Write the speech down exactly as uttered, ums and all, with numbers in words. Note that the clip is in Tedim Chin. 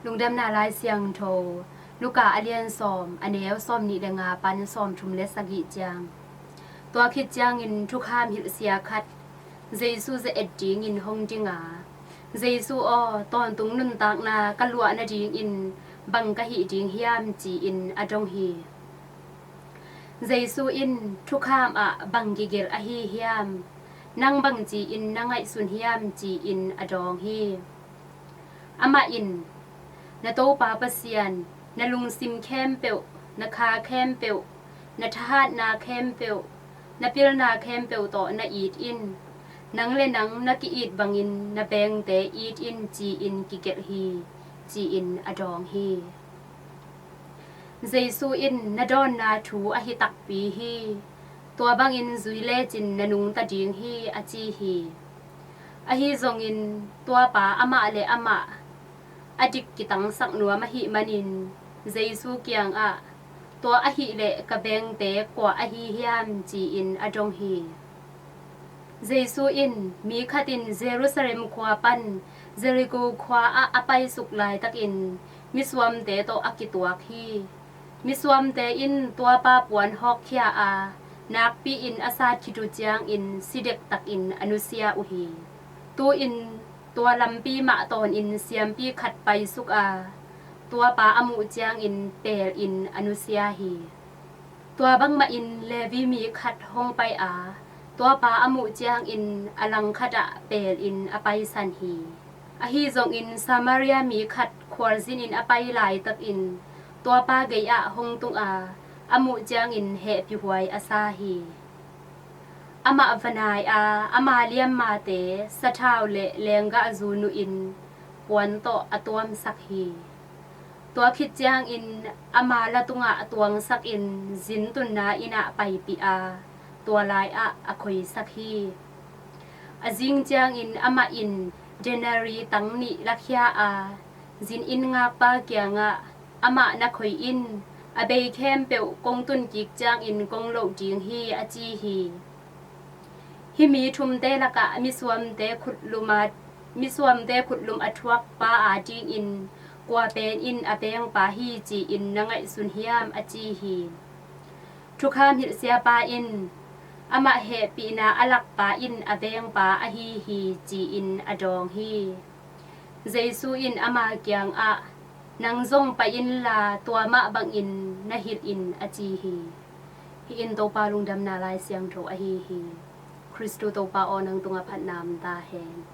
Lungdamna Lai Siangtho, Luka a lian sawm, a neu sawmnih le nga pan sawmthum le sagih ciang. Tua khit ciangin thukham hilhsia khat Jesu ze-et dingin hong ding a, "Jesu aw, tawntung nuntakna ka luah nadingin bang ka hih ding hiam?" ci-in a dong hi. Jesu in, "Thukham ah bang kigelh ahi hiam? Nang bang ci-in na ngaihsun hiam?" ci-in a dawng hi. Amah in, "Na Topa Pasian, na lungsim khempeuh, na kha khempeuh, na thahatna khempeuh, na pilna khempeuh tawh na it in. Nang le nang na ki-it bangin na vengte it in," ci-in kigelh hi, ci-in a dawng hi. Jesu in, "Na dawnna thu ahi takpi hi. Tua bangin zui lecin na nungta ding hi," a ci hi. Ahi zongin tuapa amah le amah a dik kitangsak nuam ahih manin Jesu kiangah, "Tua ahih leh ka vengte kua ahi hiam?" ci-in a dong hi. Jesu in, "Mi khat in Jerusalem khua pan Jericho khua ah a paisuk laitakin misuamte tawh a kituak hi. Misuamte in tuapa puan hawkkhia a, nakpi-in a sat khit uh ciangin si dektakin a nusia uh hi. Tu-in tua lampi mah tawnin siampi khat paisuk a, tuapa a muh ciangin pelin a nusia hi. Tua bangmahin Levi mi khat hong pai a, tuapa a muh ciangin a langkhat ah pelin a paisan hi. Ahi zongin Samaria mi khat khualzinin a pai laitakin tuapa gei ah hong tung a, a muh ciangin hehpihhuai a sa hi. Amah va nai a, ama liammate sathau le lenggahzu nuhin puan tawh a tuamsak hi. Tua khit ciangin ama la tungah tuangsakin zintunna inn ah paipih a, tua lai-ah a khoisak hi. A zing ciangin amah in denari tang nih lakhia a, zin inn ngakpa kiangah, 'Amah na khoi in, a bei khempeuh kong tunkik ciangin kong loh ding hi,' a ci hi. Hih mi thumte lakah misuamte khutlum a, misuamte khutlum a thuakpa adingin kua pen in a vengpa hi ci-in na ngaihsun hiam?" a ci hi. Thukham hilhsiapa in, "Amah hehpihna a lakpa in a vengpa ahi hi," ci-in a dawng hi. Jesu in ama kiangah, "Nang zong pai inla tua mah bangin na hilh in," a ci hi. Hih in Topa lungdamna Lai Siangtho ahi hi. Khristu Topa aw, nang tungah phatna om ta hen.